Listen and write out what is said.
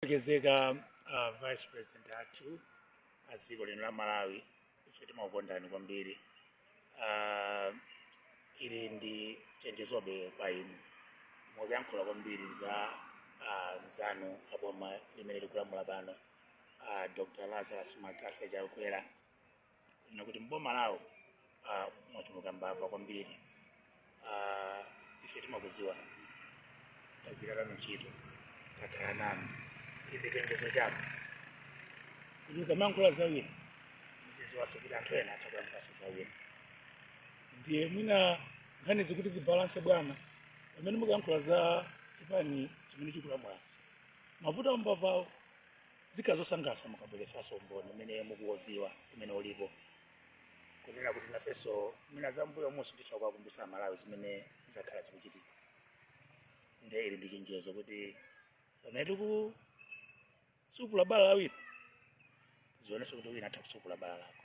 Olemekezeka Vice President athu a dziko lino la Malawi, ife timakukondani kwambiri. Ili ndi chenjezobe kwa inu. Mukuyankhula kwambiri za nzanu aboma limene likulamula pano, Dr. Lazarus McCarthy Chakwera, kunena kuti mboma lawo mwachuluka mbava kwambiri. Ife timakuziwani, tagwira nanu ntchito, takhala nanu. Ili ndi chenjezo chako kuti ukamayankhula za wina, muziziwanso kuti anthu ena atha kuyankhulanso za wina. Ndiye mwina nkhani zikuti zibalanse, bwana, pamene mukuyankhula za chipani chimene chikulamulacho, mavuto ambavawo, zikhala zosangalatsa mukabweresanso umboni umene mukuwoziwa, umene ulipo, kunena kuti nafenso mwina zambuyo monso titha kuwakumbutsa Amalawi zimene zakhala zikuchitika. Ndiye ili ndi chenjezo kuti pamene tikusupula bala la wina, zionenso kuti wina atha kusupula bala lako.